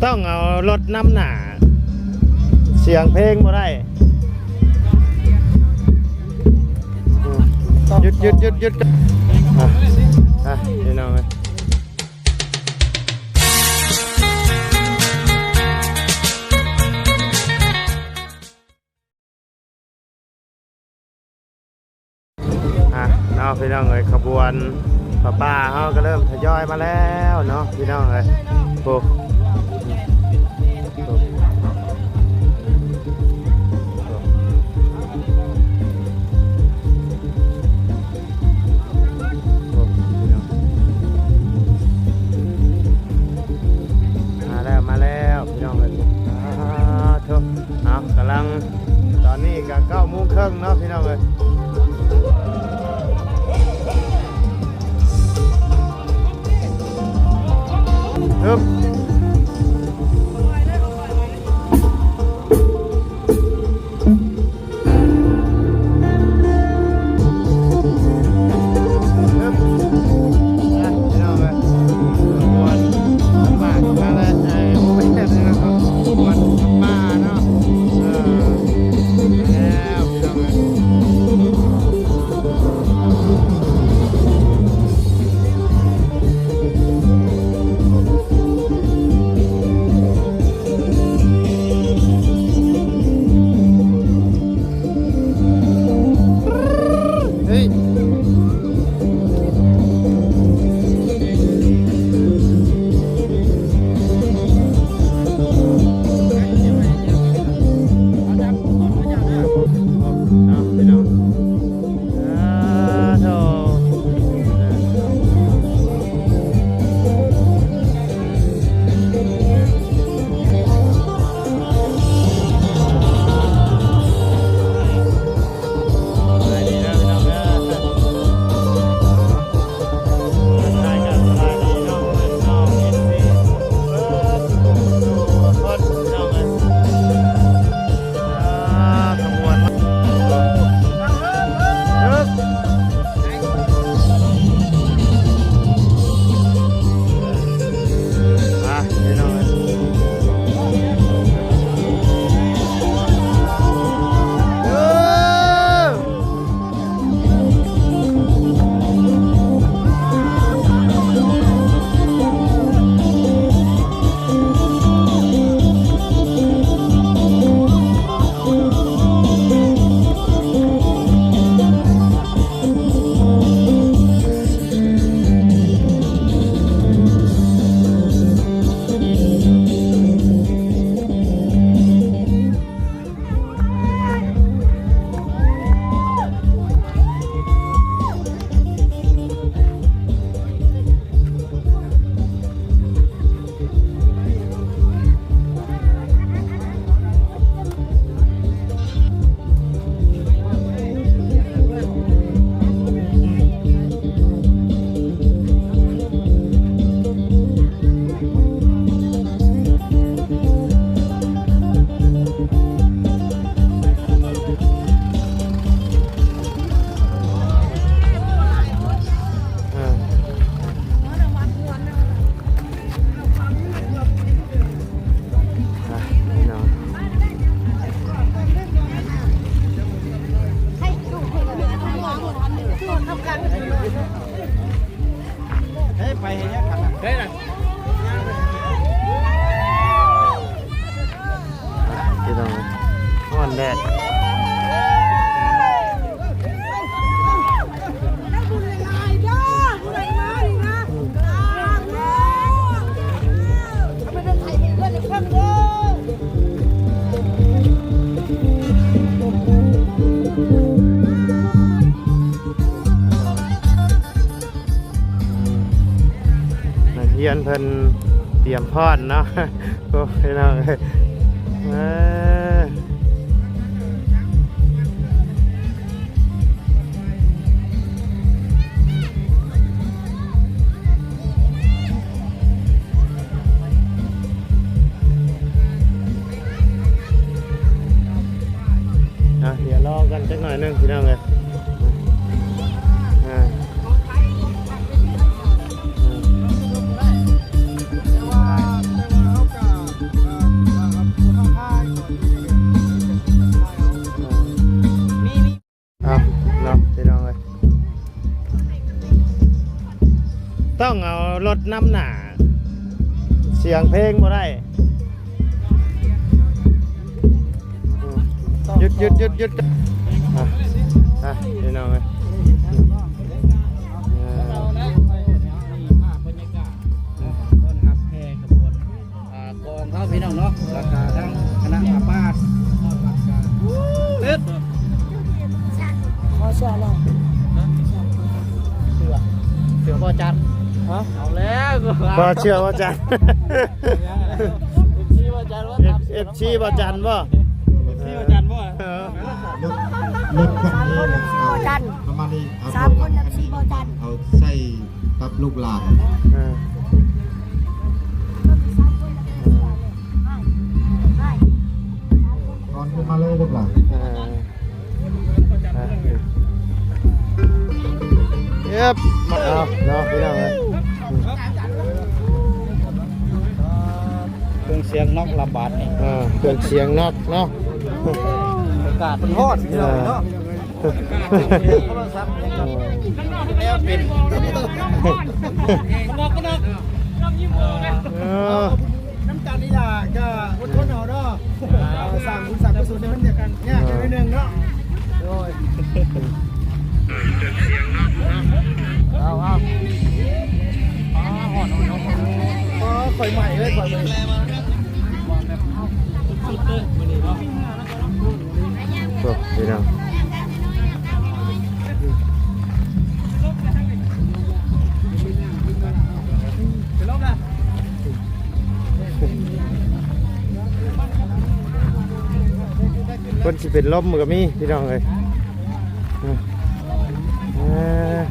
ຕ້ອງເອົາລົດນຳໜ້າ ສຽງເພງບໍ່ໄດ້. ອືມ ຢຸດ ຢຸດ ຢຸດ ຢຸດ ອ່ະ ອ່ະ ພີ່ນ້ອງເອີຍ. ອ່ະເນາະ ພີ່ນ້ອງເອີຍ, ຂະບວນຜ້າປ່າເຮົາກໍເລີ່ມທະຍອຍມາແລ້ວເນາະ ພີ່ນ້ອງເອີຍ. ໂອ້ ໂອ້ ໂອ້ ພີ່ນ້ອງ ມາແລ້ວ ມາແລ້ວ ພີ່ນ້ອງເອີຍ. ອ່າ ໂທ້ ເອົາ ກຳລັງ ຕອນນີ້ກໍເກົ້າໂມງເຄິ່ງເນາະ ພີ່ນ້ອງເອີຍ. ຮຶບ ຮຶບ ອ່ະ ພີ່ນ້ອງເອີຍ ຂະບວນຜ້າປ່າເຂົ້າມາແລ້ວ. ເອີ ບໍ່ແມ່ນເນາະ ຂະບວນຜ້າປ່າເນາະ. ເອີ ມາແລ້ວ ພີ່ນ້ອງເອີຍ. ເຮີ້ຍ ເນາະ ພີ່ນ້ອງ. ອ່າ ໂທ້ ສະບາຍດີເດີພີ່ນ້ອງເດີ. ທັກທາຍກັນ ສະບາຍດີເນາະ ເພື່ອນນ້ອງ ເອັຟຊີ ເບິດທຸກຄົນ ພີ່ນ້ອງເອີຍ. ອ່າ ຂະບວນ ອ່າ ພີ່ນ້ອງເອີຍ ເອີ. ອ່າ ອ່ະ ພີ່ນ້ອງ ເຮີ້ຍ ໄປເຮັດຫຍັງກັນນະ ເຮີ້ຍນະ. ພີ່ນ້ອງ ຮ້ອນແດດ. ນັກຮຽນເພິ່ນຕຽມພ້ອມເນາະ ໂອ້ ພີ່ນ້ອງເອີຍ ເອີ ອ່ະ ດຽວລໍກັນຈັກໜ້ອຍໜຶ່ງ ພີ່ນ້ອງເອີຍ ອ່າ ອ່າ. ຕ້ອງເອົາລົດນຳໜ້າ ສຽງເພງບໍ່ໄດ້. ຢຸດ ຢຸດ ຢຸດ ຢຸດ. ອ່ະ ອ່ະ ພີ່ນ້ອງເອີຍ ເອີ ນີ້ພາບບັນຍາກາດ ອືມ ຕ້ອນຮັບແຫ່ຂະບວນ ອ່າ ກອງເຮົາພີ່ນ້ອງເນາະ ແລ້ວກະທັງຄະນະຜ້າປ່າ ເລີດ ຂໍເຊື່ອໜ້ອຍ ເຊື່ອ ເຊື່ອບໍ່ຈັນ? ຮະ? ເອົາແລ້ວ ບໍ່ເຊື່ອບໍ່ຈັນ ເອັຟຊີບໍ່ຈັນບໍ່? ເອັຟ ເອັຟຊີບໍ່ຈັນບໍ່? ເອັຟຊີບໍ່ຈັນບໍ່? ເອີ ລົດ ລົດຄັນນີ້ ສາມຄົນ ເອັຟຊີບໍ່ຈັນ ປະມານນີ້ ສາມຄົນ ເອັຟຊີບໍ່ຈັນ ເອົາໃສ່ ກັບລູກຫຼານ ເອີ ກ່ອນຂຶ້ນມາເລີຍລູກຫຼານ ເອີ ເອີບ ມາເອົາເນາະ ພີ່ນ້ອງເອີຍ ເຄື່ອງສຽງນອກລະບາດນີ້ ເອີ ເຄື່ອງສຽງນອກເນາະ ອາກາດມັນຮ້ອນ ພີ່ນ້ອງເນາະ. ໂທລະສັບແນວເປັນ ເອີ ນ້ຳຕານນີ້ລະກະອົດທົນເອົາເນາະ ເອົາ ສ້າງບຸນສ້າງກຸສົນໃຫ້ມັນຍາກໜ້ອຍໜຶ່ງເນາະ ໂດຍ ເອົາ ເອົາ ອໍ ຂ້ອຍໃໝ່ເລີຍ ຂ້ອຍໃໝ່ ໂອ້ ພີ່ນ້ອງ ຄົນຊິເປັນລົມກໍມີ ພີ່ນ້ອງເອີຍ ເອີ ເອີ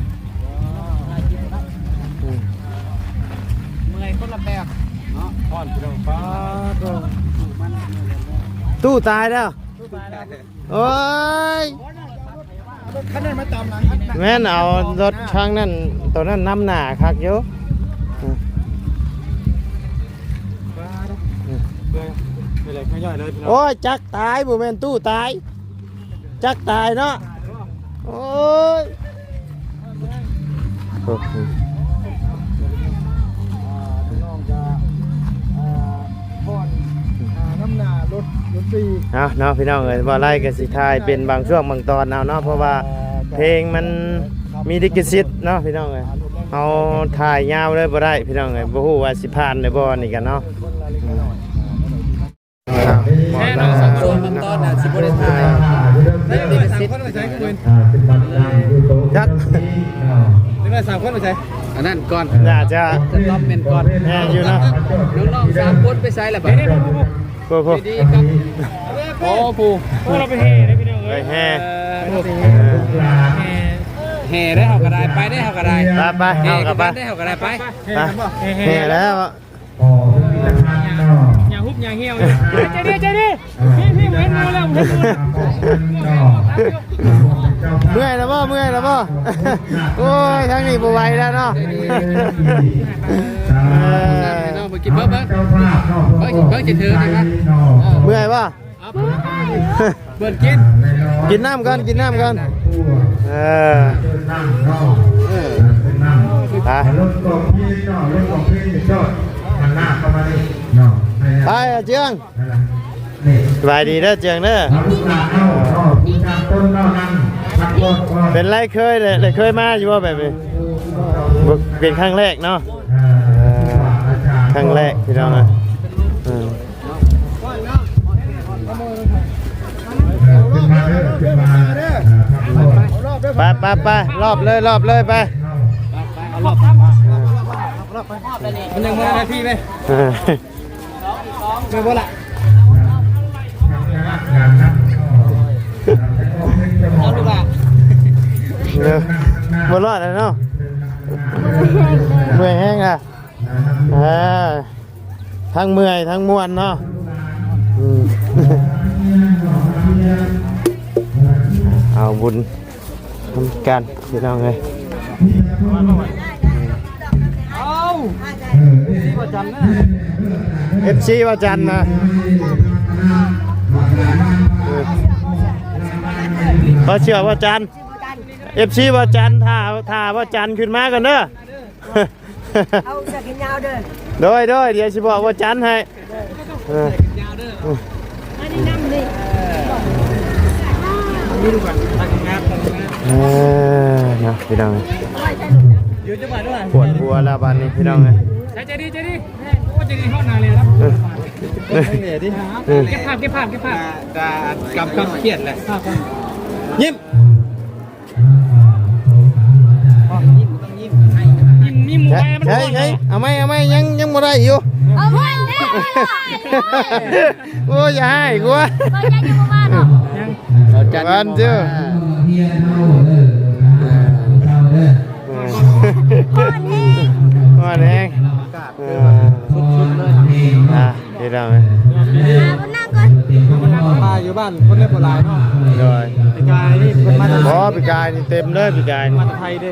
ເມື່ອຍຄົນລະແບບເນາະ ຮ້ອນ ພີ່ນ້ອງ ປາດ ຕູ້ຕາຍແລ້ວ. ໂອ້ຍ ລົດຄັນນັ້ນມາຕາມຫຼັງ ແມ່ນເອົາລົດທາງນັ້ນ ໂຕນັ້ນນຳໜ້າຄັກຢູ່ ໂອ້ຍ ຈັກຕາຍ ບໍ່ແມ່ນຕູ້ຕາຍ ຈັກຕາຍເນາະ ໂອ້ຍ. ໂອ້ໂຫ ອ່າ ພີ່ນ້ອງຈະ ອ່າ ຜ່ອນ ອ່າ ນຳໜ້າລົດ ລົດຕີ ເອົາເນາະ ພີ່ນ້ອງເອີຍ ບໍ່ໄດ້ກໍຊິຖ່າຍເປັນບາງຊ່ວງບາງຕອນເອົາເນາະ ເພາະວ່າເພງມັນມີລິຂະສິດເນາະ ພີ່ນ້ອງເອີຍ ເຮົາຖ່າຍຍາວເລີຍບໍ່ໄດ້ ພີ່ນ້ອງເອີຍ ບໍ່ຮູ້ວ່າຊິຜ່ານຫຼືບໍ່ນີ້ກັນເນາະ ອືມ. ແນ່ນອນ ຊ່ວງບາງຕອນນະຊິບໍ່ໄດ້ຖ່າຍ ໄດ້ລິຂະສິດ ຈັກ ເດັກນ້ອຍສາມຄົນໄປໃສ? ອັນນັ້ນກ່ອນ ໜ້າຈະສະຕັອບແມ່ນກ່ອນ ແມ່ນຢູ່ເນາະ ນ້ອງໆສາມຄົນໄປໃສລະບາດນີ້? ໂອ້ໂຫ ດີໆ ໂອ້ ຜູ້ ໂອ້ ເຮົາໄປແຫ່ເດ້ພີ່ນ້ອງເອີຍ ໄປແຫ່ ເອີ ແຫ່ເດ້ເຮົາກໍໄດ້ ໄປເດ້ເຮົາກໍໄດ້ ໄປໆ ເຮົາກໍໄປ ເຮົາກໍໄດ້ ໄປ ແຫ່ແລ້ວ ພໍພິພິທະພັນເນາະ ຢ່າຮຸບຢ່າຫ່ຽວ ໃຈດີ ໃຈດີ ພີ່ ພີ່ ເຫັນໝູ່ແລ້ວ ເຫັນໝູ່ ເນາະ ເມື່ອຍແລ້ວບໍ່? ເມື່ອຍແລ້ວບໍ່? ໂອ້ຍ ທາງນີ້ບໍ່ໄຫວແລ້ວເນາະ ເອີ ເບິ່ງ ເບິ່ງ ເບິ່ງຊິຖືກນີ້ນະ ເມື່ອຍບໍ່? ເປີດກິນ ກິນນ້ຳກ່ອນ ກິນນ້ຳກ່ອນ ເອີ ເອີ ໄປ ໄປອາເຈືອງ ສະບາຍດີເດີເຈືອງເດີ ເປັນໄລເຄີຍເລີຍ ເຄີຍມາຢູ່ບໍ່ແບບນີ້? ບໍ່ ເປັນຄັ້ງແລກເນາະ ເອີ ຄັ້ງແລກພີ່ນ້ອງເອີຍ ເອີ. ໄປ ໄປ ໄປ ລອບເລີຍ ລອບເລີຍ ໄປ ມັນຍັງບໍ່ໄດ້ທີ່ເລີຍ ເອີ ເບິ່ງລະ ເອີ ບໍ່ລອດແລ້ວເນາະ ເມື່ອຍແຮງລະ ເອີ. ທັງເມື່ອຍທັງມ່ວນເນາະ ອືມ ເອົາບຸນນຳກັນພີ່ນ້ອງເອີຍ ເອົາ ເອັຟຊີວ່າຈັນນະ ເອີ ເຂົາເຊື່ອວ່າຈັນ ເອັຟຊີວ່າຈັນ ຖ້າ ຖ້າວ່າຈັນຂຶ້ນມາກ່ອນເດີ. ເອົາເສື້ອແຂນຍາວເດີ. ໂດຍ ໂດຍ ດຽວຊິບອກວ່າຈັນໃຫ້. ເອີ ອັນນີ້ນຳນີ້ ເອີ ເນາະ ພີ່ນ້ອງ ປວດຫົວແລ້ວບາດນີ້ ພີ່ນ້ອງເອີຍ. ໃຈດີ ໃຈດີ ໂອ້ ໃຈດີຮອດໜ້າເລີຍນະ. ເອີ ເອີ ເກັບພາບ ເກັບພາບ ເກັບພາບ ກຳຄວາມຄຽດແຫຼະ. ຍິ້ມ ຍິ້ມ ມີໝູ່ໄປ ໃຊ່ ໃຊ່ ເອົາໃໝ່ ເອົາໃໝ່ ຍັງ ຍັງບໍ່ໄດ້ຢູ່. ເອົາເພິ່ນເດ້. ໂອ້ຍ ຢ່າຮ້າຍກວ່າ ບໍ່ຈັນ ຍັງບໍ່ມາເນາະ. ຍັງ ເອົາຈັນ ວັນເຈົ້າ ຮອດແຮງ ຮອດແຮງ. ອ່າ ພີ່ນ້ອງເອີຍ ອ່າ ມາຢູ່ບ້ານຄົນໄດ້ບໍ່ຫຼາຍເນາະ. ໂດຍ ປີກາຍນີ້ເພິ່ນມາແຕ່ ບໍ່ ປີກາຍນີ້ເຕັມເລີຍ ປີກາຍນີ້ ມາແຕ່ໄທເດ້.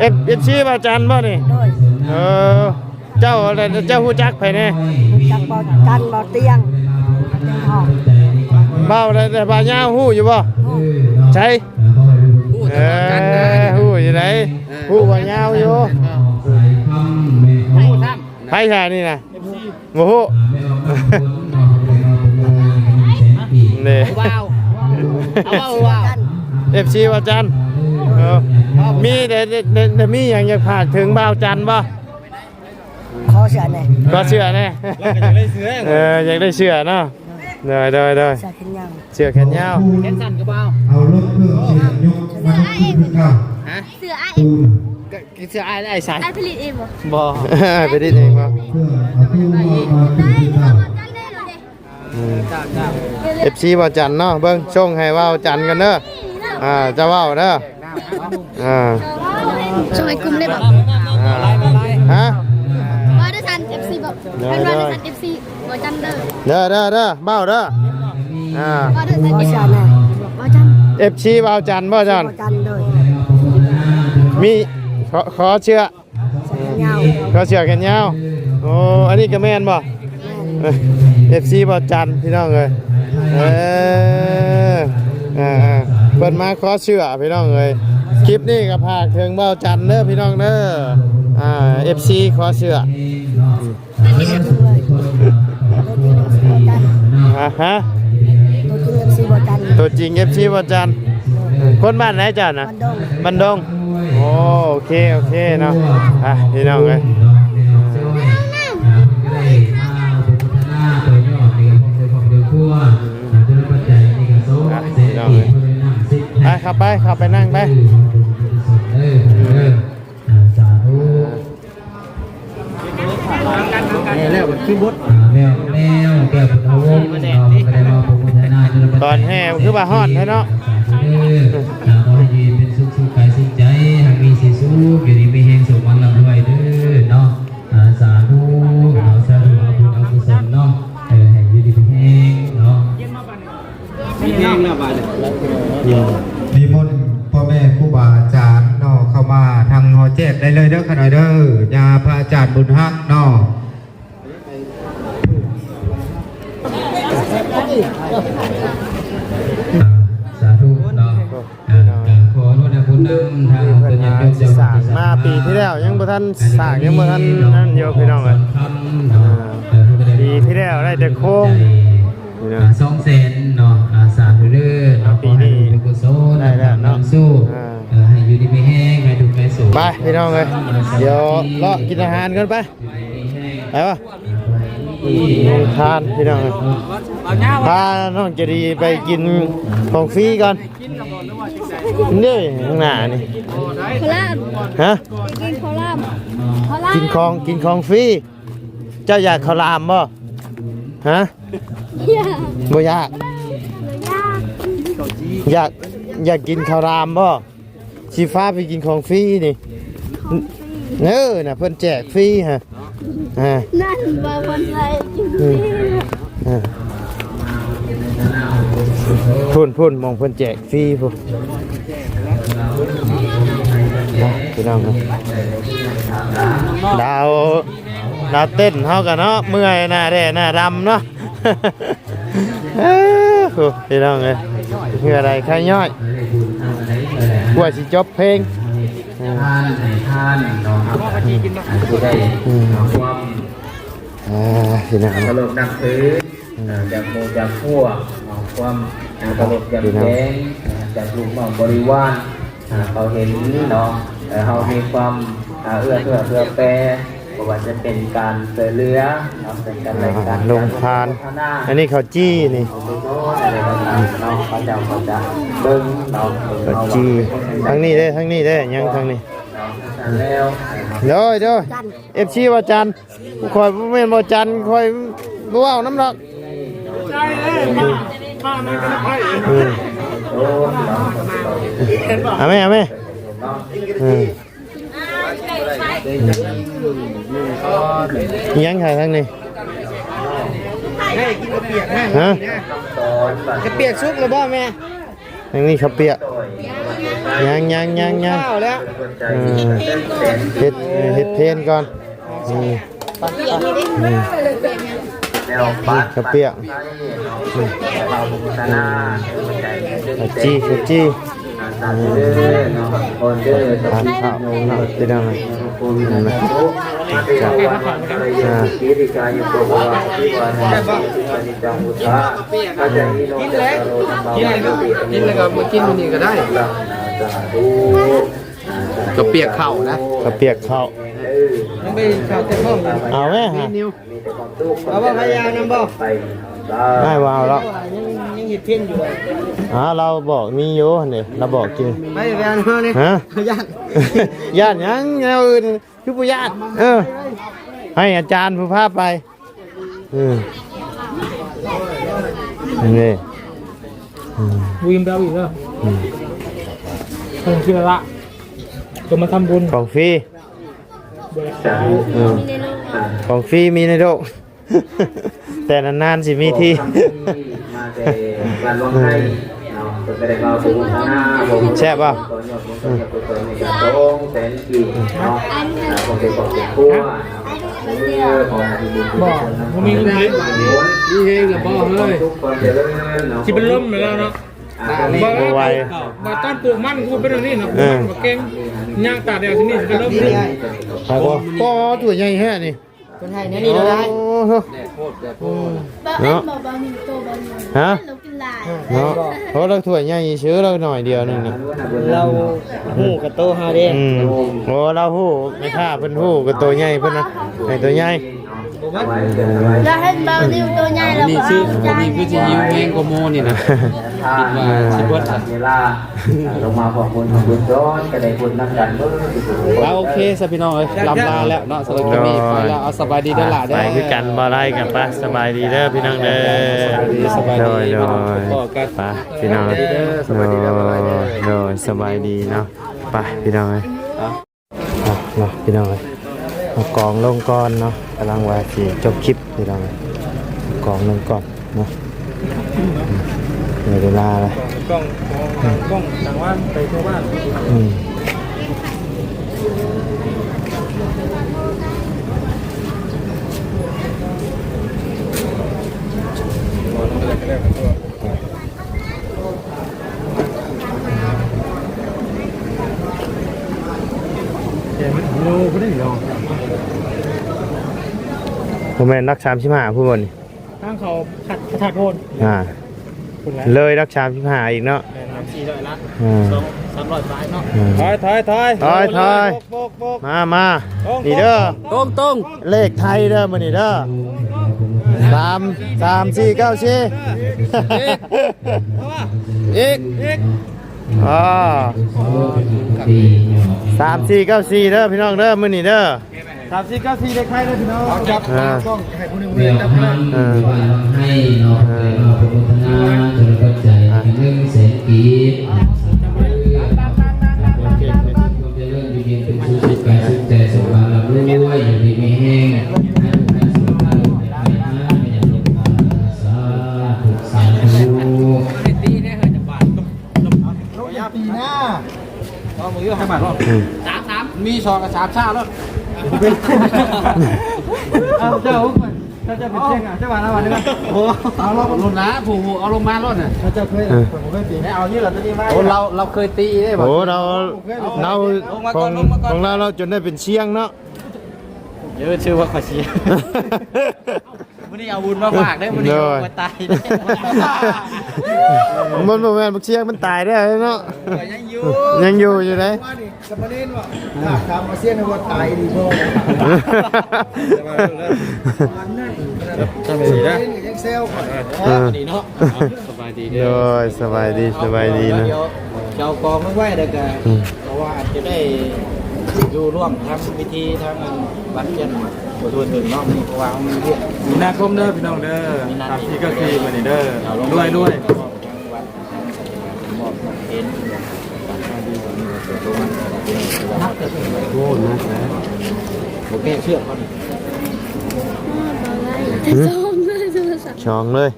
ເອັຟ ເອັຟຊີ ບ່າວຈັນບໍ່ນີ້? ໂດຍ ເອີ ເຈົ້າ ເຈົ້າຮູ້ຈັກໃຜແດ່? ຮູ້ຈັກບ່າວຈັນ ບ່າວຕຽງ ເວົ້າໄດ້ແຕ່ບ່າວຍາວ ຮູ້ຢູ່ບໍ່? ໃຊ່ ຮູ້ແຕ່ບ່າວຈັນນະ. ເອີ ຮູ້ຢູ່ໃດ ເອີ ຮູ້ບ່າວຍາວຢູ່. ຮູ້ຊ້ຳ ໃຜຊະນີ້ນະ? ບໍ່ຮູ້ ເດ້ ເອັຟຊີ ບ່າວຈັນ. ເອີ ມີແຕ່ ແຕ່ ແຕ່ ແຕ່ມີຫຍັງຢາກຝາກເຖິງບ່າວຈັນບໍ່? ຂໍເສື້ອແດ່ ຂໍເສື້ອແດ່. ເອີ ຢາກໄດ້ເສື້ອເນາະ. ໂດຍ ໂດຍ ໂດຍ ເສື້ອແຂນຍາວ ເສື້ອແຂນຍາວ ແຂນສັ້ນກໍບໍ່ເອົາ. ເອົາລົດເຄື່ອງເສຍຍົກມາ ເສື້ອອ້າຍເອງ ຄືເກົ່າ ຮະ ເສື້ອອ້າຍເອງ ກໍເສື້ອອ້າຍ ອ້າຍໃສ່ ອ້າຍຜະລິດເອງບໍ່? ບໍ່ ອ້າຍຜະລິດເອງບໍ່? ເພື່ອເອົາຕູ້ມາ ມາຄືເກົ່າ. ອືມ ເອັຟຊີ ບ່າວຈັນເນາະ ເບິ່ງ ສົ່ງໃຫ້ບ່າວຈັນກ່ອນເດີ. ອ່າ ຈະເວົ້າເດີ. ອ່າ ສົ່ງໃຫ້ກຸ່ມໄດ້ບໍ່? ອ່າ ຮະ ວ່າໄດ້ສັນ ເອັຟຊີ ບໍ່ ເພິ່ນວ່າໄດ້ສັນ ເອັຟຊີ ບໍ່ຈັນເດີ ເດີ ເດີ ເດີ ເວົ້າເດີ. ອ່າ ວ່າໄດ້ສັນ ເອັຟຊີ ບໍ່ຈັນ ເອັຟຊີ ເວົ້າຈັນບໍ່ຈັນ ບໍ່ຈັນເດີ. ມີ ຂໍ ຂໍເສື້ອ ເສື້ອແຂນຍາວ ຂໍເສື້ອແຂນຍາວ. ໂອ້ ອັນນີ້ກໍແມ່ນບໍ່? ແມ່ນ ເອັຟຊີ ບ່າວຈັນ ພີ່ນ້ອງເອີຍ. ເອີ ເອີ ເພິ່ນມາຂໍເສື້ອ ພີ່ນ້ອງເອີຍ. ຄລິບນີ້ກໍຝາກເຖິງບ່າວຈັນເດີ ພີ່ນ້ອງເດີ. ອ່າ ເອັຟຊີ ຂໍເສື້ອ ຮະ ຮະ ຕົວຈິງ ເອັຟຊີ ບ່າວຈັນ ຕົວຈິງ ເອັຟຊີ ບ່າວຈັນ. ຄົນບ້ານໃດເຈົ້ານະ? ບ້ານດົງ ບ້ານດົງ. ໂອ້ ໂອເຄ ໂອເຄເນາະ. ອ່ະ ພີ່ນ້ອງເອີຍ ອ່ະ ພີ່ນ້ອງເອີຍ ໄປ ເຂົ້າໄປ ເຂົ້າໄປ ນັ່ງໄປ. ສາທຸ. ແລ້ວຄືບົດ ອ່າ ແລ້ວ ແລ້ວແກ້ວພຸດທະວົງເນາະ ກໍໄດ້ມາໂປໂມທະນາຢູ່ນຳ ຕອນແຫ່ຄືວ່າຮ້ອນແທ້ເນາະ. ສາທຸເດີ ອ່າ ຂໍໃຫ້ຢູ່ເປັນສຸກ ສຸກກາຍສຸກໃຈ ໃຫ້ມີສີສຸກ ຢູ່ດີມີແຮງ ສົມຫວັງລ່ຳລວຍເດີເນາະ. ອ່າ ສາທຸເນາະ ສາທຸ ເອົາບຸນເອົາກຸສົນເນາະ ເອີ ໃຫ້ຢູ່ດີມີແຮງເນາະ. ນິມົນພໍ່ແມ່ຄູບາອາຈານເນາະ ເຂົ້າມາທາງຫໍແຈກໄດ້ເລີຍເດີ ຂະນ້ອຍເດີ ຍາພະອາຈານບຸນຮັກເນາະ. ສາທຸເນາະ. ເອີ ກໍຂໍອະນຸໂມທະນາບຸນນຳທາງ ເພິ່ນຍັງຈະສ້າງມາປີທີ່ແລ້ວ ຍັງບໍ່ທັນສ້າງ ຍັງບໍ່ທັນນັ້ນຢູ່ ພີ່ນ້ອງເອີຍ. ເອີ ປີທີ່ແລ້ວໄດ້ແຕ່ໂຄງ ອ່າ ສອງແສນເນາະ. ອ່າ ສາທຸເດີເນາະ ປີນີ້ ຂໍໃຫ້ບຸນກຸສົນໄດ້ແລ້ວເນາະ. ອ່າ ເອີ ໃຫ້ຢູ່ດີມີແຮງ ໃຫ້ທຸກໃຫ້ໂສກ ໄປ ພີ່ນ້ອງເອີຍ. ດຽວເລາະກິນອາຫານກ່ອນໄປ ໄປບໍ່? ໂຮງທານ ພີ່ນ້ອງເອີຍ ພານ້ອງໃຈດີໄປກິນຂອງຟຣີກ່ອນ. ນີ້ ຂ້າງໜ້ານີ້ ເຂົ້າຫຼາມ ຮະ ໄປກິນເຂົ້າຫຼາມ ເຂົ້າຫຼາມ ກິນຂອງ ກິນຂອງຟຣີ. ເຈົ້າຢາກເຂົ້າຫຼາມບໍ່? ຮະ ຢາກ ບໍ່ຢາກ ຢາກ ຢາກ ຢາກກິນເຂົ້າຫຼາມບໍ່? ຊິພາໄປກິນຂອງຟຣີນີ້. ຂອງຟຣີ ເອີ ນະ ເພິ່ນແຈກຟຣີຮະ. ອ່າ ນັ້ນວ່າເພິ່ນໃສ່ກິນຟຣີ. ອືມ ອ່າ ພຸ້ນໆ ໝ່ອງເພິ່ນແຈກຟຣີພຸ້ນ. ນະ ພີ່ນ້ອງເນາະ ດາວ ດາວເຕັ້ນເຮົາກະເນາະ ເມື່ອຍໜ້າແດ່ໜ້າດຳເນາະ. ເອີ ໂອ້ ພີ່ນ້ອງເອີຍ ເຫື່ອໄຫຼໄຂ້ຍ້ອຍ ກວ່າຊິຈົບເພງ. ທານໃຫ້ທານເນາະ ເຮົາກໍຊິໄດ້ ອືມ ເອົາຄວາມ ອ່າ ພີ່ນ້ອງ ເຄົາລົບນັບຖື ອືມ ຈາກໝູ່ຈາກພວກເນາະ ຄວາມເຄົາລົບຢຳແຍງ ອ່າ ຈາກລູກນ້ອງບໍລິວານ ອ່າ ເຂົາເຫັນເນາະ ເອີ ເຮົາມີຄວາມ ອ່າ ເອື້ອເຟື້ອເຜື່ອແຜ່ ບໍ່ວ່າຈະເປັນການຊ່ວຍເຫຼືອເນາະ ເປັນການແລກກັນ ອ່າ ລົງທານ ການອະນຸໂມທະນາ ອັນນີ້ເຂົ້າຈີ່ນີ້ ເນາະ ເຂົາເຈົ້າກໍຈະເບິ່ງເນາະ ເຂົ້າຈີ່ ທາງນີ້ເດ້ ທາງນີ້ເດ້ ຍັງທາງນີ້ ເນາະ ແລ້ວ ໂດຍ ໂດຍ ເອັຟຊີ ວ່າຈັນ ຂ້ອຍບໍ່ແມ່ນບໍ່ຈັນ ຂ້ອຍບໍ່ເວົ້ານຳດອກ ອືມ ເອົາແມ່ ເອົາແມ່ ອືມ ອີຫຍັງຂາຍທາງນີ້ ຮະ ເຂົ້າປຽກສຸກແລ້ວບໍ່ແມ່? ຍັງມີເຂົ້າປຽກ ຍັງ ຍັງ ຍັງ ຍັງ ເຂົ້າແລ້ວ ເອີ ເຮັດ ເຮັດເພນກ່ອນ ອືມ ອືມ ເຂົ້າປຽກ ອືມ ເຂົ້າຈີ່ ເຂົ້າຈີ່ ອືມ ທານເຂົ້າເນາະ ພີ່ນ້ອງ ເຫັນໄໝ? ອ່າ ກິນແລ້ວ ກິນແລ້ວກໍມາກິນຢູ່ນີ້ກໍໄດ້ ເຂົ້າປຽກເຂົ້ານະ ເຂົ້າປຽກເຂົ້າ ຍັງໄປເຂົ້າແຕ່ທ້ອງກັນ ເອົາແມ່ຫາ ເອົາບໍ່ ພະຍານຳບໍ່? ໄດ້ ບໍ່ເອົາແລ້ວ ຍັງ ຍັງເຮັດເພນຢູ່ ອ່າ ລາວບອກມີຢູ່ຫັ້ນເດ ລາວບອກກິນ ໄປ ໄປເອົາແນວນີ້ ຮະ ຢ້ານ ຢ້ານຫຍັງ ແນວອື່ນ ຄືບໍ່ຢ້ານ ເອີ ໃຫ້ອາຈານຜູ້ພາໄປ ເອີ ນີ້ ອືມ ບໍ່ອີ່ມແລ້ວອີກເດີ ອືມ ຂອງຟຣີລະລະ ກໍມາທຳບຸນ ຂອງຟຣີ ເອີ ຂອງຟຣີມີໃນໂລກ ແຕ່ນານໆຊິມີທີ ມາແຕ່ບ້ານວັງໄພເນາະ ເພິ່ນກໍໄດ້ມາໂປຣໂມທະນາ ແຊບບໍ່? ອືມ ສອງແສນກີບເນາະ ອ່າ ຂອງເປັນຄອບເປັນຄົວເນາະ ເອີ ຂໍໃຫ້ຢູ່ດີມີສຸກນຳ ບໍ່ມີເງິນເກັບບາດນີ້ ມີແຮງແລ້ວບໍ່ເຮີ້ຍ ຄວາມສຸກຄວາມຈະເລີນເນາະ ຊິເປັນລົມແລ້ວເນາະ ອ່າ ບໍ່ໄຫວ ບາດຕອນປູກມັນຄືເປັນອັນນີ້ເນາະ ເອີ ມັນບໍ່ເກັ່ງ ຍ່າງຕາກແດດທີ່ນີ້ຊິເປັນລົມ ໂອ້ ໂອ້ ໂອ້ ຖ້ວຍໃຫຍ່ແທ້ນີ້ ເພິ່ນໃຫ້ແນວນີ້ເນາະ ໂອ້ໂຫ ອືມ ເນາະ ບໍ່ ບໍ່ມີໂຕ ບໍ່ມີ ຮະ ເຮົາກິນຫຼາຍ ເນາະ ເພາະລາວຖ້ວຍໃຫຍ່ຊື່ ລາວໜ້ອຍດຽວໜຶ່ງນະ ລາວຮູ້ກັບໂຕເຮົາເດ້ ອືມ ໂອ້ ລາວຮູ້ ແມ່ຄ້າເພິ່ນຮູ້ກັບໂຕໃຫຍ່ ເພິ່ນນະໃຫ້ໂຕໃຫຍ່ ລາວເຫັນບ່າວນິວໂຕໃຫຍ່ ລາວກໍເອົາ ນີ້ຄືຊິຫິວແຮງກວ່າໝູ່ນີ້ນະ ຄິດວ່າຊິເບິດລະ ເວລາ ອ່າ ລົງມາຂອບຄຸນຂອບຄຸນຊ້ອນ ກໍໄດ້ບຸນນຳກັນເບີດທຸກຄົນ ອ່າ ໂອເຄຊະພີ່ນ້ອງເອີຍ ລ່ຳລາແລ້ວເນາະ ສຳລັບຄລິບນີ້ໄປແລ້ວ ເອົາ ສະບາຍດີເດີຫຼ້າເດີ ໄປຄືກັນ ບໍ່ໄດ້ກັນ ໄປ ສະບາຍດີເດີພີ່ນ້ອງເດີ ໂດຍ ໂດຍ ໄປ ພີ່ນ້ອງ ສະບາຍດີເດີ ໂດຍ ສະບາຍດີເນາະ ໄປ ພີ່ນ້ອງເອີຍ ເອົາເນາະ ພີ່ນ້ອງເອີຍ ເອົາກອງລົງກ່ອນເນາະ ກຳລັງວ່າຊິຈົບຄລິບ ພີ່ນ້ອງເອີຍ ເອົາກອງລົງກ່ອນເນາະ ເວລາລະ ກ້ອງ ກ້ອງ ກ້ອງ ຕັ້ງວາງໄປທົ່ວບ້ານ ອືມ ບໍ່ແມ່ນຫຼັກສາມສິບຫ້າພຸ້ນບໍ່ນີ້? ທາງເຂົາ ພະທາດໂພນ ອ່າ ພຸ້ນແຫຼະ ເລີຍຫຼັກສາມສິບຫ້າອີກເນາະ ແມ່ນ ສາມສີ່ຮ້ອຍລະ ອ່າ ສອງສາມຮ້ອຍປາຍເນາະ ອ່າ ຖອຍ ຖອຍ ຖອຍ ຖອຍ ຖອຍ ໂບກ ໂບກ ໂບກ ມາ ມາ ຕົງ ນີ້ເດີ ຕົງ ຕົງ ເລກໄທເດີມື້ນີ້ເດີ ສາມ ສາມສີ່ເກົ້າສີ່ ອີກ ອີກ ອີກ ອ່າ ສາມສີ່ເກົ້າສີ່ເດີພີ່ນ້ອງເດີ ມື້ນີ້ເດີ ສາມສີ່ເກົ້າສີ່ເລກໄທເດີພີ່ນ້ອງ ຈັບ ອ່າ ກ້ອງໃຫ້ຜູ້ໜຶ່ງ ແລ້ວ ຈັບ ທາງ ອ່າ ບ້ານວັງໄຮເນາະ ເອີ ໄດ້ມາໂປຣໂມທະນາ ຈະໄດ້ປັດໄຈ ອ່າ ໜຶ່ງແສນກີບ ສາທຸ ຄວາມຈະເລີນ ຢູ່ເຢັນເປັນສຸກ ສຸກກາຍສຸກໃຈ ສຸກມາລ່ຳລວຍ ຢູ່ດີມີແຮງ ໃຫ້ທຸກທ່ານສຸກພາໂລກໃຫ້ໄພຫາ ໃຫ້ຍາດລົມພາ ສາທຸ ສາທຸ ປີໜ້າ ອືມ ສາມ ສາມ ມີສອງກັບສາມຊາໂລດ ເອົາເຈົ້າ ເຈົ້າເປັນຊຽງອ່ະ ເຈົ້າວ່າລາວວ່າເດີ. ໂອ້ ເອົາລົງນະ ຜູ້ເອົາລົງມາໂລດນະ. ເຈົ້າເຄີຍ ເອີ ເຄີຍຕີ ໄດ້ເອົານີ້ລະ ຕົວນີ້ມາ. ໂອ້ ລາວ ລາວເຄີຍຕີເດ້. ໂອ້ ລາວ ລົງມາກ່ອນ ຂອງ ລົງມາກ່ອນ ຂອງລາວ ລາວຈົນໄດ້ເປັນຊຽງເນາະ. ເອີ ຊື່ວ່າຂ້ອຍຊຽງ. ມື້ນີ້ເອົາບຸນມາຝາກເດ້ ມື້ນີ້. ໂດຍ ຂ້ອຍຕາຍ. ມັນບໍ່ແມ່ນບັກຊຽງມັນຕາຍແລ້ວເນາະ. ຍັງຢູ່ ຍັງຢູ່ຢູ່ເດ້. ສາມະເນນວ່າ ຖາມວ່າຊຽງວ່າຕາຍອີ່ຫຼີບໍ່? ຈຳໄດ້ດີນະ ຍັງແຊວຂ້ອຍ. ເອີ ດີເນາະ. ສະບາຍດີເດີ. ໂດຍ ສະບາຍດີ ສະບາຍດີນະ. ດຽວເອົາກອງມາໄວ້ ແລ້ວກະ ອືມ ເພາະວ່າອາດຈະໄດ້ຢູ່ຮ່ວມທຳພິທີທາງວັດເພິ່ນບໍ່ທົ່ວເຖິງເນາະ ມື້ນີ້ ເພາະວ່າເຮົາມີວຽກ. ມີນາຄົມເດີພີ່ນ້ອງເດີ ມີນາ ສາມສີ່ເກົ້າສີ່ ມື້ນີ້ເດີ. ລວຍໆ ທາງວັດ ມອບເຫັນ. ໂອ້ ໜັກແລ້ວ ບໍ່ແກ້ເຊືອກກ່ອນ. ຫືມ ສອງເລີຍ ສອງເລີຍ.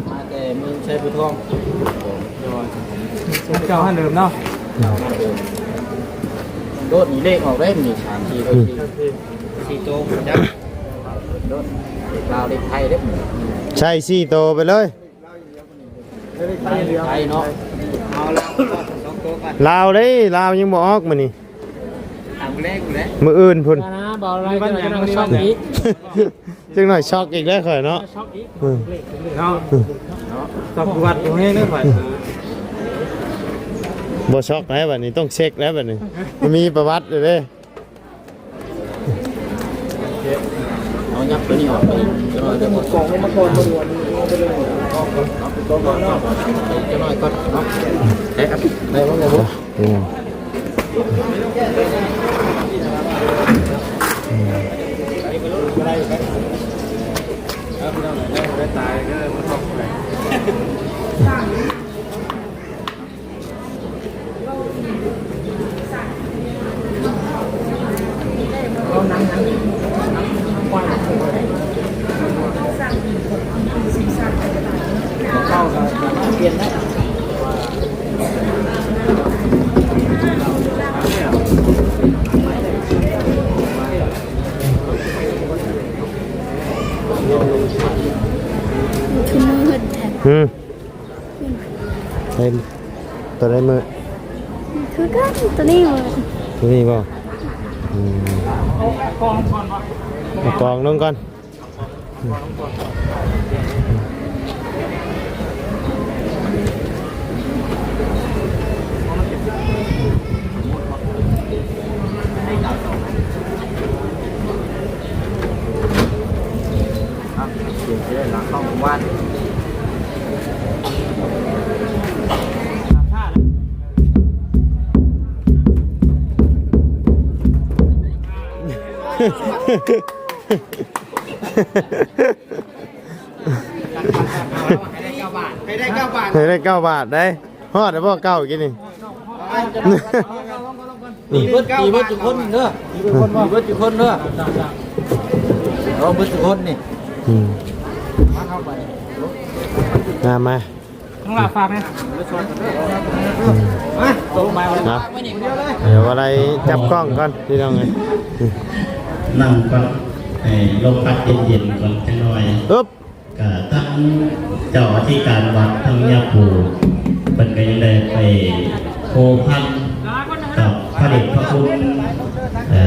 ມາແຕ່ເມືອງໄຊພູທອງ. ໂດຍ ເຈົ້າຫັ້ນເດີມເນາະ. ໂດດນີ້ເລກອອກໄດ້ ມີສາມສີ່ໂຕ ສີ່ໂຕຈັກ. ໂດດເລກລາວເລກໄທເດ້. ໃສ່ສີ່ໂຕໄປເລີຍ. ໄທເນາະ. ເອົາລາວສອງໂຕກ່ອນ. ລາວເດ້ ລາວຍັງບໍ່ອອກມື້ນີ້. ຕາມແລກແຫຼະ ມື້ອື່ນພຸ້ນ. ນະ ບໍ່ໄດ້ ຈັກໜ່ອຍກໍຊອກອີກ. ຈັກໜ່ອຍຊອກອີກແລ້ວຂ້ອຍເນາະ. ຊອກອີກ. ອືມ ເນາະ ຊອກວັດບໍ່ແຮງເດ້ຂ້ອຍ. ບໍ່ຊອກແລ້ວບັດນີ້ ຕ້ອງເຊັກແລ້ວບັດນີ້ ມີປະຫວັດເດ້. ເອົາຍັບຕົວນີ້ອອກໄປອີກຈັກໜ່ອຍເດີ. ກອງມາກ່ອນ ບໍ່ດວນ ເອົາໄປເລີຍ ເອົາໄປກ່ອນ ເອົາໄປກ່ອນ ຈັກໜ່ອຍກ່ອນເນາະ. ໄດ້ ໄດ້ບໍ່? ອືມ ໄດ້ຕາຍເດີ ບໍ່ຕ້ອງໄປ. ຄືມືດແທ້. ອືມ ເຫັນຕົວໃດມື້? ຄືກັນ ຕົວນີ້ມື້. ຕົວນີ້ບໍ່? ອືມ ເອົາກອງລົງກ່ອນ. ໃຫ້ໄດ້ເກົ້າບາດ ໃຫ້ໄດ້ເກົ້າບາດໄດ໋. ຮອດແລ້ວບໍ່ເກົ້າກີ້ນີ້? ຕີເບິດ ຕີເບິດທຸກຄົນເດີ ຕີເບິດທຸກຄົນເດີ ເອົາເບິດທຸກຄົນນີ້. ອືມ ມາ ມາ ຂ້າງຫຼັງຝາກແດ່ ອືມ ມາ ເນາະ ດຽວວ່າໄດ້ຈັບກ້ອງກ່ອນ ພີ່ນ້ອງເອີຍ. ອືມ ນັ່ງກ່ອນ ໃຫ້ລົມພັດເຢັນໆກ່ອນຈັກໜ່ອຍ. ອຶບ ກະທັງເຈົ້າອະທິການວັດ ທັງຍາປູ່ ເພິ່ນກະຍັງໄດ້ໄປພົວພັນກັບພະເດດພະຄຸນ ເອີ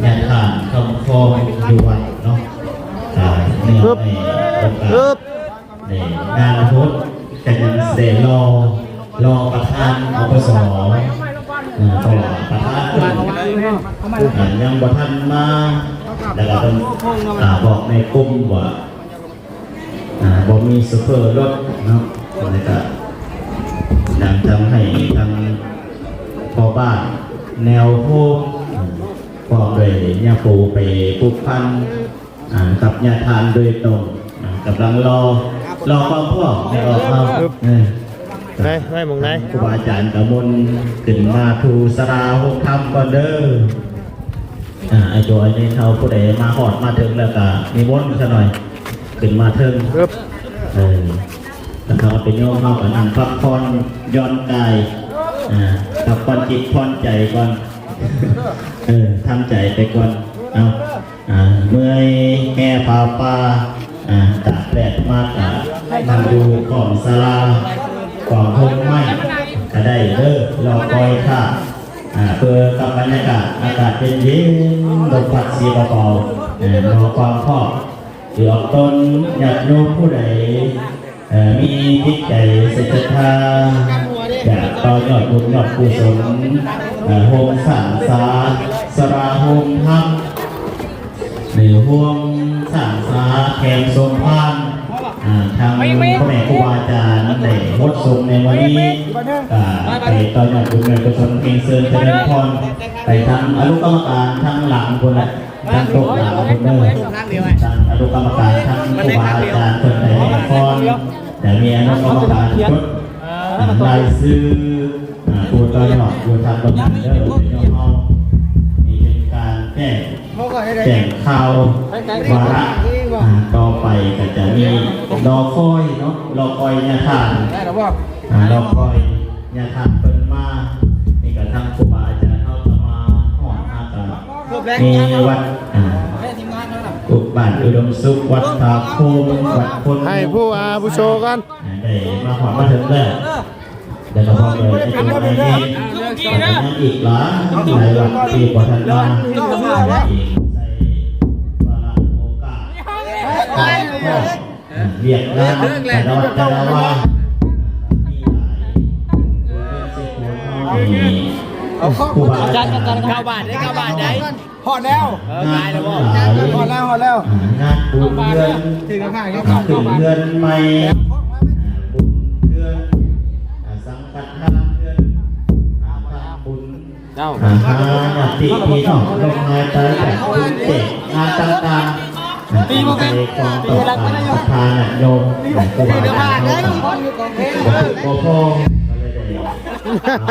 ຍາທ່ານຄຳຄອງຢູ່ວັດເນາະ. ກະເນື່ອງໃນໂອກາດ ອຶບ ນີ້ ງານພຸດກະຍັງຊິໄດ້ລໍ ລໍປະທານ ອປສ ເອີ ເພາະວ່າປະທານເພິ່ນ ເອີ ຍັງບໍ່ທັນມາ ແລ້ວກະເພິ່ນ ອາ ບອກໃນກຸ່ມວ່າ ອ່າ ບໍ່ມີໂຊເຟີລົດເນາະ ແລ້ວກະຍັງທຳໃຫ້ທາງພໍ່ບ້ານແນວໂຮມ ພ້ອມດ້ວຍຍາປູໄປພົວພັນ ອ່າ ກັບຍາທ່ານໂດຍຕົງ ອ່າ ກຳລັງລໍ ລໍຄວາມພ້ອມໃຫ້ອອກເນາະ. ເອີ ໄວ້ ໄວ້ໝ່ອງໃດ? ຄູບາອາຈານກະມົນຂຶ້ນມາສູ່ສາລາໂຮງທຳກ່ອນເດີ. ອ່າ ໄອ້ໂຈ ໄອ້ເນນເຮົາ ຜູ້ໃດມາຮອດມາເຖິງແລ້ວກະນິມົນຊະໜ່ອຍ ຂຶ້ນມາເທິງ. ເອີ ແລ້ວເຮົາເປັນໂຍມ ເຮົາກະນັ່ງພັກຜ່ອນຢ່ອນກາຍ ອ່າ ພັກຜ່ອນຈິດຜ່ອນໃຈກ່ອນ. ເອີ ທຳໃຈໄປກ່ອນ. ເນາະ ອ່າ ເມື່ອຍແຫ່ຜ້າປ່າ ອ່າ ຕາກແດດມາກະນັ່ງຢູ່ກ້ອງສາລາ ກ້ອງຮົ່ມໄມ້ກະໄດ້ເດີ ລໍຄອຍຖ້າ ອ່າ ເພື່ອກັບບັນຍາກາດ ອາກາດເຢັນໆ ລົມພັດເສຍເບົາໆ ເອີ ລໍຄວາມພ້ອມ ຫຼືອອກຕົນ ຍາດໂຍມຜູ້ໃດ ເອີ ມີຈິດໃຈສັດທາ ຢາກຕໍ່ຍອດບຸນຍອດກຸສົນ ເອີ ໂຮມສ້າງສາ ສາລາໂຮມທຳ ຫຼືໂຮມສ້າງສາແຄມສົມພານ ອ່າ ທາງພໍ່ແມ່ຄູບາອາຈານໄດ້ຫົດສົງໃນມື້ນີ້ ກະໄປຕໍ່ຍອດບຸນຍອດກຸສົນ ເພງເຊີນຈະເລີນພອນ ໄປທາງອະນຸກຳມະການທາງຫຼັງພຸ້ນແຫຼະ ທາງໂຕະຫຼັງພຸ້ນເດີ ທາງອະນຸກຳມະການ ທາງຄູບາອາຈານເພິ່ນໄດ້ໃຫ້ພອນ ແລະ ມີອະນຸກຳມະການຈົດ ອ່າ ລາຍຊື່ ອ່າ ຜູ້ຕໍ່ຍອດຢູ່ທາງເບື້ອງຫຼັງເດີ ເປັນຍອດເຮົາ ນີ້ເປັນການແຈ້ງ ແຈ້ງຂ່າວວາລະ ອ່າ ຕໍ່ໄປກະຈະມີລໍຄອຍເນາະ ລໍຄອຍຍາທ່ານ ອ່າ ລໍຄອຍຍາທ່ານເພິ່ນມາ ນີ້ກະທາງຄູບາອາຈານເຮົາກະມາຮອດ ຫາກະມີວັດ ອ່າ ອຸບານອຸດົມສຸກ ວັດທ່າໂຄມ ວັດໂພນ ໃຫ້ຜູ້ອາວຸໂສກ່ອນ ອ່າ ໄດ້ມາຮອດມາເຖິງແລ້ວ ແລ້ວກະພ້ອມດ້ວຍອາຈານ ແລະ ກະຍັງອີກຫຼາຍ ຫຼາຍວັດທີ່ບໍ່ທັນມາ ອີກໃສ່ວາລະໂອກາດ ການຄອບ ວຽກງານຕະຫຼອດກາລະວານ ມີຫຼາຍ ຜູ້ບາອາຈານ ເກົ້າບາດເດ້ ເກົ້າບາດໄດ໋ ຮອດແລ້ວ ເອີ ງານຫຼາຍ ຮອດແລ້ວ ຮອດແລ້ວ ອ່າ ງານບຸນເຮືອນ ອ່າ ຂຶ້ນເຮືອນໃໝ່ ອ່າ ບຸນເຮືອນ ອ່າ ສັງຄະທານເຮືອນ ອ່າ ທຳບຸນ ເຈົ້າ ຫາຍາດຕິພີ່ນ້ອງ ລົມຫາຍຕາຍຈາກບຸນແຈກງານຕ່າງໆ ໃນຄວາມຕ້ອງການສັດທາຍາດໂຍມ ແລະ ຄູບາອາຈານເຮົາກໍບໍ່ພໍ ກໍເລີຍໄດ້ມ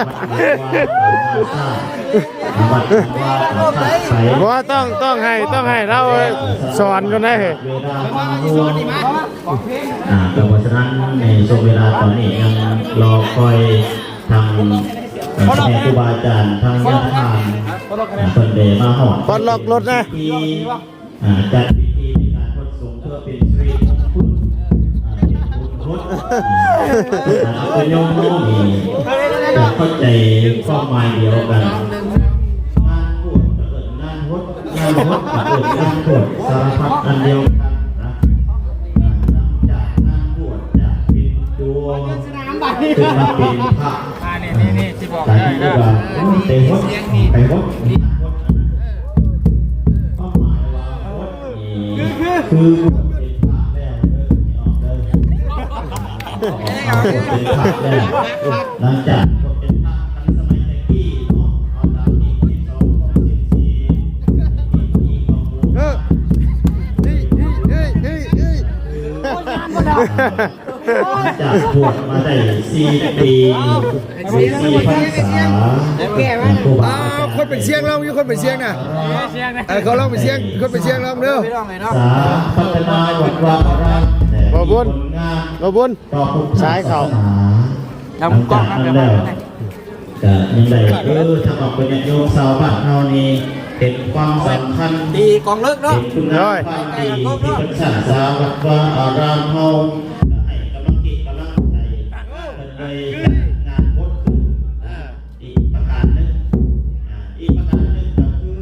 າວັດມາວາ ມາວັດມາວາ ມາໄປ ບໍ່ ຕ້ອງ ຕ້ອງໃຫ້ ຕ້ອງໃຫ້ລາວສອນກ່ອນໄດ໋ ເວລາມາໂຮມ ອ່າ ກໍເພາະສະນັ້ນໃນຊ່ວງເວລາຕອນນີ້ຍັງລໍຄອຍທາງ ເອີ ແມ່ຄູບາອາຈານ ທາງຍາທ່ານ ເພິ່ນໄດ້ມາຮອດ ປອດລັອກລົດນະ ທີ່ ອ່າ ຈັດພິທີໃນການຫົດສົງເພື່ອເປັນສິລິມຸງຄຸນ ອ່າ ເປັນບຸນຫົດ ອ່າ ເປັນບຸນໂຍມເຮົານີ້ ຈະເຂົ້າໃຈຄວາມໝາຍດຽວກັນ ງານບວດກະເອີ້ນງານຫົດ ງານຫົດກະເອີ້ນງານບວດ ສາລະພັດອັນດຽວກັນນະ ອ່າ ຫຼັງຈາກງານບວດຈະເປັນຕົວ ຂຶ້ນມາເປັນພະ ອ່າ ນີ້ໆ ຊິບອກໄດ້ເດີ ໂອ້ຍ ໄປຫົດ ໄປຫົດ ຄວາມໝາຍວ່າຫົດນີ້ຄືບວດເປັນພະແລ້ວເດີ ອອກເດີ ບວດເປັນພະແລ້ວ ຫຼັງຈາກບວດເປັນພະ ຄັນສະໄໝແຕ່ກີ້ເນາະ ເອົາຕາມທີສິບສອງ ສິບສີ່ ເອີ ນີ້ ນີ້ ນີ້ ນີ້ ນີ້ ຈາກບວດມາໄດ້ສີ່ປີ ຫຼື ສີ່ພັນສາ ຄູບາອາຈານ ອ້າວ ຄົນເປັນຊຽງລອງຢູ່ ຄົນເປັນຊຽງນະ ເອີ ເຂົາລອງເປັນຊຽງ ຄົນເປັນຊຽງລອງເດີ ສາພັດທະນາວັດວາອາຣາມ ແລະ ມີຜົນງານ ບໍ່ບຸນ ຕໍ່ພຸດທະສາສະໜາ ຫຼັງຈາກນັ້ນແລ້ວ ກະຍັງໄດ້ ເອີ ທາງອອກເປັນຍາດໂຍມຊາວບ້ານເຮົານີ້ ເຫັນຄວາມສຳຄັນ ດີກອງເລິກເນາະ ເຫັນຄຸນງາມຄວາມດີທີ່ເພິ່ນສ້າງສາວັດວາອາຣາມເຮົາ ກະໃຫ້ກຳລັງຈິດກຳລັງໃຈ ເພິ່ນເລີຍຈັດງານບົດຂຶ້ນ ອ່າ ອີກປະການໜຶ່ງ ອ່າ ອີກປະການໜຶ່ງກະຄື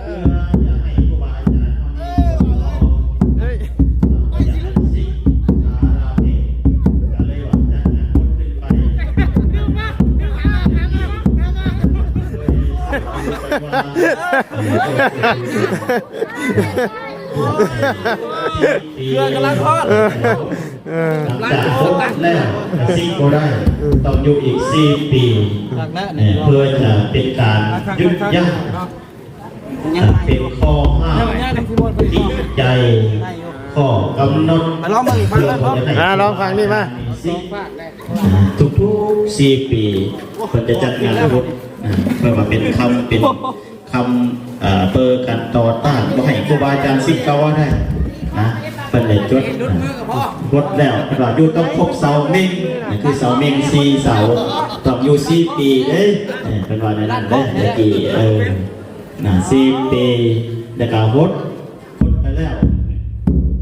ເພື່ອຢາກໃຫ້ຄູບາອາຈານເຮົານີ້ ເອີ ເອີ ເອີ ເອີ ເຄື່ອງກຳລັງຮອດ ເອີ ຫຼັງຈາກຄົບແລ້ວກະສິບບໍ່ໄດ້ ຕ້ອງຢູ່ອີກສີ່ປີ ເພື່ອຈະເປັນການຢຸດຢັ້ງ ເປັນຂໍ້ຫ້າມ ຕິດໃຈ ຂໍ້ກຳນົດ ເພື່ອບໍ່ຈະໃຫ້ ອ່າ ລອງຟັງນີ້ມາ ສິບ ອ່າ ທຸກໆສີ່ປີ ເພິ່ນຈະຈັດງານບົດ ອ່າ ເພື່ອວ່າເປັນຄຳ ເປັນ ຄຳ ເອີ ເປີກັນຕໍ່ຕ້ານ ບໍ່ໃຫ້ຄູບາອາຈານສິດເກົ່າເວົ້າໄດ້ນະ ເພິ່ນໄດ້ຈົດ ອ່າ ບົດແລ້ວ ເພິ່ນວ່າຢູ່ຕ້ອງຄົບເສົາເມັງ ຄືເສົາເມັງສີ່ເສົາ ຕ້ອງຢູ່ສີ່ປີເດ້ ເອີ ເພິ່ນວ່າແນວນັ້ນເດ້ ແຕ່ກີ້ ເອີ ນະ ສີ່ປີ ແລ້ວກໍຫົດ ຫົດໄປແລ້ວ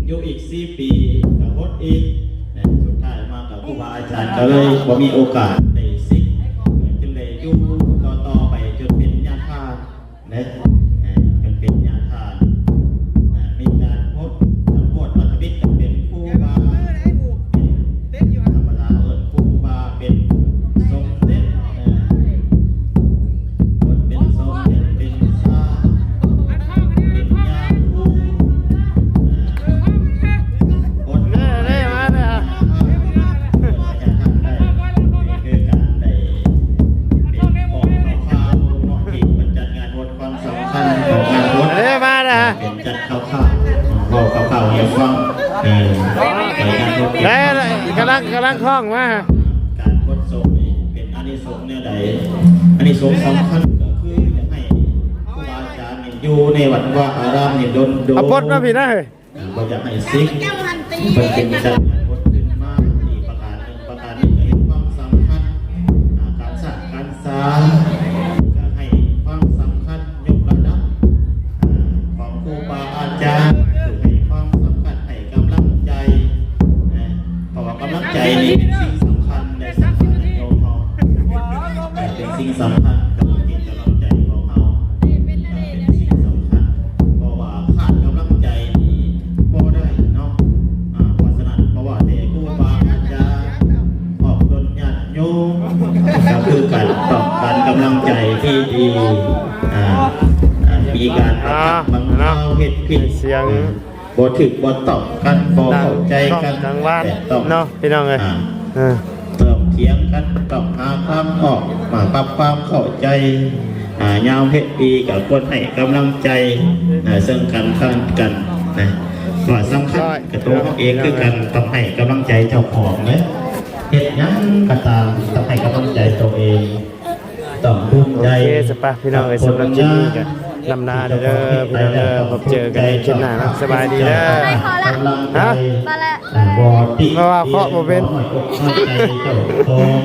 ຢູ່ອີກສີ່ປີກໍຫົດອີກ ແລະ ສຸດທ້າຍມາກໍຄູບາອາຈານກໍເລີຍບໍ່ມີໂອກາດໄດ້ສິກ ຈຶ່ງໄດ້ຢູ່ຕໍ່ໆໄປຈົນເປັນຍາທ່ານເດ້ ເອີ ຈົນເປັນຍາທ່ານ ນະ ມີການຫົດ ບວດມາທຳອິດກໍເປັນຄູບາ ເປັນ ທຳມະດາເອີ້ນຄູບາເປັນສົມເດັດ ເອີ ເພິ່ນເປັນສົມເດັດ ເປັນຊາ ເປັນຍາຄູ ເອີ ເດ້ ເດ້ ມາເດ້ ອາຈານທ່ານໄດ້ ຄືການໄດ້ເປັນຂອງຂ່າວໆເນາະ ທີ່ເພິ່ນຈັດງານບົດ ຄວາມສຳຄັນຂອງງານບົດ ເອີ ມາແລ້ວ ເປັນຈັດຄ່າວໆ ເວົ້າຄ່າວໆໃຫ້ຟັງ ເອີ ໃນງານບົດ ແລ້ວກຳລັງ ກຳລັງຮ້ອງມາ ການບົດສົງນີ້ເປັນອານິສົງແນວໃດ? ອານິສົງສຳຄັນກໍຄືຢາກໃຫ້ຄູບາອາຈານນີ້ຢູ່ໃນວັດວາອາຣາມນີ້ດົນໆ ເອົາບົດມາພີ້ນະ ເອີ ບໍ່ຢາກໃຫ້ສິກ ເພິ່ນຈຶ່ງຈັດງານບົດຂຶ້ນມາ ອີກປະການໜຶ່ງ ປະການໜຶ່ງກໍເຫັນຄວາມສຳຄັນ ອ່າ ການສ້າງການ ສາມ ກໍໃຫ້ຄວາມສຳຄັນຍົກລະດັບ ອາ ຂອງຄູບາອາຈານ ຄືໃຫ້ຄວາມສຳຄັນໃຫ້ກຳລັງໃຈນະ ເພາະວ່າກຳລັງໃຈນີ້ເປັນສິ່ງສຳຄັນໃນສັງຄະຍາດໂຍມເຮົາ ເປັນສິ່ງສຳຄັນ ກຳລັງຈິດກຳລັງໃຈຂອງເຮົາ ເປັນສິ່ງສຳຄັນ ເພາະວ່າຂາດກຳລັງໃຈນີ້ບໍ່ໄດ້ເນາະ ອາ ເພາະສະນັ້ນ ບໍ່ວ່າແຕ່ຄູບາອາຈານ ອອກຕົນຍາດ ໂຍມ ກໍຄືກັນ ຕ້ອງການກຳລັງໃຈທີ່ດີ ອ່າ ອ່າ ມີການປະທະ ອ່າ ບາງຄາວເຮັດຜິດ ສຽງ ອ່າ ບໍ່ຖືກບໍ່ຕ້ອງກັນ ບໍ່ເຂົ້າໃຈກັນ ກາງວັນ ແຕ່ຕ້ອງ ເນາະ ພີ່ນ້ອງເອີຍ ອ່າ ເອີ ຕ້ອງຖຽງກັນ ຕ້ອງຫາທາງອອກ ມາປັບຄວາມເຂົ້າໃຈ ອ່າ ຍາມເຮັດດີກໍຄວນໃຫ້ກຳລັງໃຈ ນະ ເຊິ່ງກັນ ກັນ ນະ ວ່າສຳຄັນ ກໍຕົວເຮົາເອງຄືກັນ ຕ້ອງໃຫ້ກຳລັງໃຈເຈົ້າຂອງເດ້ ເຮັດຫຍັງກໍຕາມ ຕ້ອງໃຫ້ກຳລັງໃຈຕົວເອງ ຕ້ອງພູມໃຈ ໂອເຄ ສະປະ ພີ່ນ້ອງເອີຍ ສຳລັບຄລິບນີ້ກໍນຳລາເດີ ພີ່ນ້ອງເດີ ພົບເຈີກັນໃນຄລິບໜ້າເນາະ ສະບາຍດີເດີ ຮະ ມາແລ້ວ ເພາະວ່າເຄາະບໍ່ເປັນ ເຈົ້າຂອງ